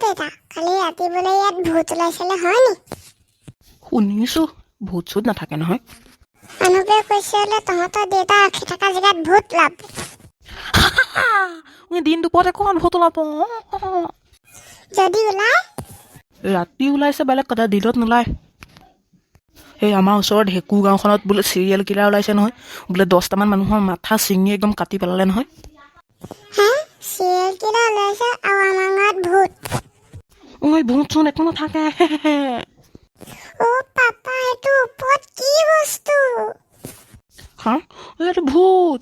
দেউতা, কালি ৰাতি বোলে ইয়াত ভূত ওলাইছিলে, হয় নি? শুনিছোঁ, ভূত চুত নাথাকে নহয়। মানুহবোৰে কৈছে বোলে তহঁতৰ দেউতা ৰখি থকা জেগাত ভূত ওলাব। দিন দুপৰতে কোন ভূত ওলাব? যদি ওলাই? ৰাতি ওলাইছে বেলেগ কথা, দিনত নোলায়। এই আমাৰ ওচৰত ঢেকু গাঁওখনত বোলে চিৰিয়েল কিলাৰ ওলাইছে নহয়। বোলে 10টামান মানুহৰ মাথা ছিঙি একদম কাটি পেলালে নহয়। হে, চিৰিয়েল কিলাৰ ওলাইছে আৰু আমাৰ গাঁৱত ভূত? ঐ, ভূত চোন একো নাথাকে। অ' পাপা, সেইটো ওপৰত কি বস্তু? হা, এইটো ভূত।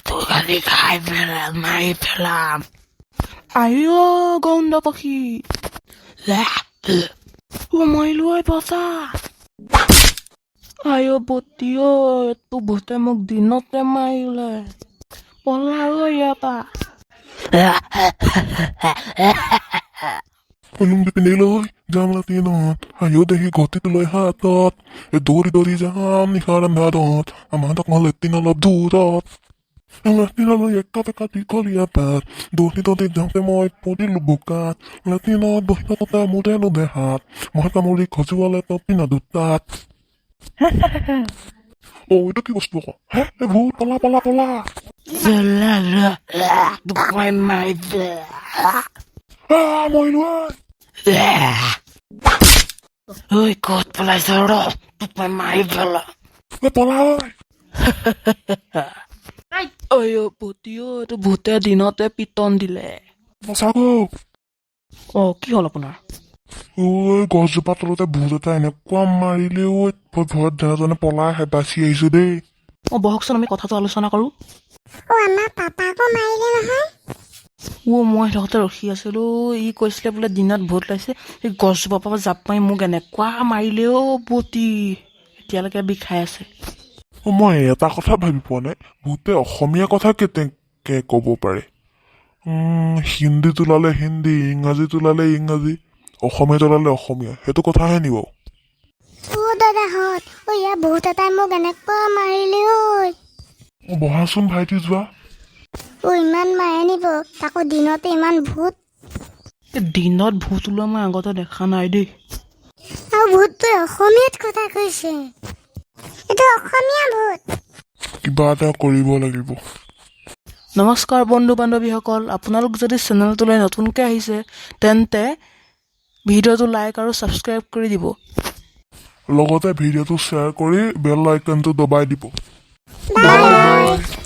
তোক আজি খাই পেলাম, মাৰি পেলাম। আইঅ গন্ধ পক্ষী। অ, মৰিলো ঐ, বচা। আইঅ বতী ঐ, এইটো ভূতে মোক দিনতে মাৰিলে। পলা ঐ ইয়াৰ পৰা। লুংগি পিন্ধি লৈ যাম লেটিনত, আয়ো দেহি ঘটিটো লৈ হাতত, এই দৌৰি দৌৰি যাম নিশাৰ আন্ধাৰত। আমাৰ দোকান লেটিন অলপ দূৰত। লেটিনলৈ একা বেকা দীঘলীয়া বাট, দৌৰি দৌৰি যাওঁতে মই পৰিলো বোকাত। লেটিনত বহি থাকোঁতে মোৰে নোদে হাত, মই কামুৰি খজুৱালে তপিনা দুটাত। অ, এইটো কি বস্তু আকৌ? হে, এই ভূত, পলা পলা পলা। তোক মই মাৰি। আহ, মৰিলো ঐ। ঐ, ক'ত পলাইছ? ৰ, তোক মই মাৰি পেলাম। ঐ, পলা ঐ। ঐ বতী ঐ, এইটো ভূতে দিনতে পিটন দিলে। সঁচাকৈ? অ, কি হ'ল আপোনাৰ? ঐ, গছজোপা তলতে ভূত এটা এনেকুৱা মাৰিলে ঐ, মই ভয়ত যেনে তেনে পলাই বাচি আহিছো দেই। অ, বহকচোন, আমি কথাটো আলোচনা কৰোঁ। অ', আমাৰ পাপাকো মাৰিলে নহয়। অ', মই সেইডোখৰতে ৰখি আছিলোঁ। ই কৈছিলে বোলে দিনত ভূত ওলাইছে। সেই গছজোপাৰ পৰা জাপ মাৰি মোক এনেকুৱা মাৰিলে অ' বতী, এতিয়ালৈকে বিষাই আছে। অ, মই এটা কথা ভাবি পোৱা নাই, ভূতে অসমীয়া কথা কেনেকে ক'ব পাৰে? হিন্দীত ওলালে হিন্দী, ইংৰাজীত ওলালে ইংৰাজী, অসমীয়াত ওলালে অসমীয়া, সেইটো কথাহে নি বাৰু? অ' দাদাহঁত, অ' ইয়াৰ ভূত এটাই মোক এনেকুৱা মাৰিলে ঐ। অ, বহাচোন ভাইটি, যোৱা। অ', ইমান মাৰে নিব? তাকো দিনতে ইমান ভূত। এই দিনত ভূত ওলোৱা মই আগতে দেখা নাই দেই। আৰু ভূতটোৱে অসমীয়াত কথা কৈছে। এইটো অসমীয়া ভূত। কিবা এটা কৰিব লাগিব। নমস্কাৰ বন্ধু বান্ধৱীসকল, আপোনালোক যদি চেনেলটোলৈ নতুনকৈ আহিছে, তেন্তে ভিডিঅ'টো লাইক আৰু ছাবস্ক্ৰাইব কৰি দিব। লগতে ভিডিঅ'টো শ্বেয়াৰ কৰি বেল আইকনটো দবাই দিব। বাই। বাই।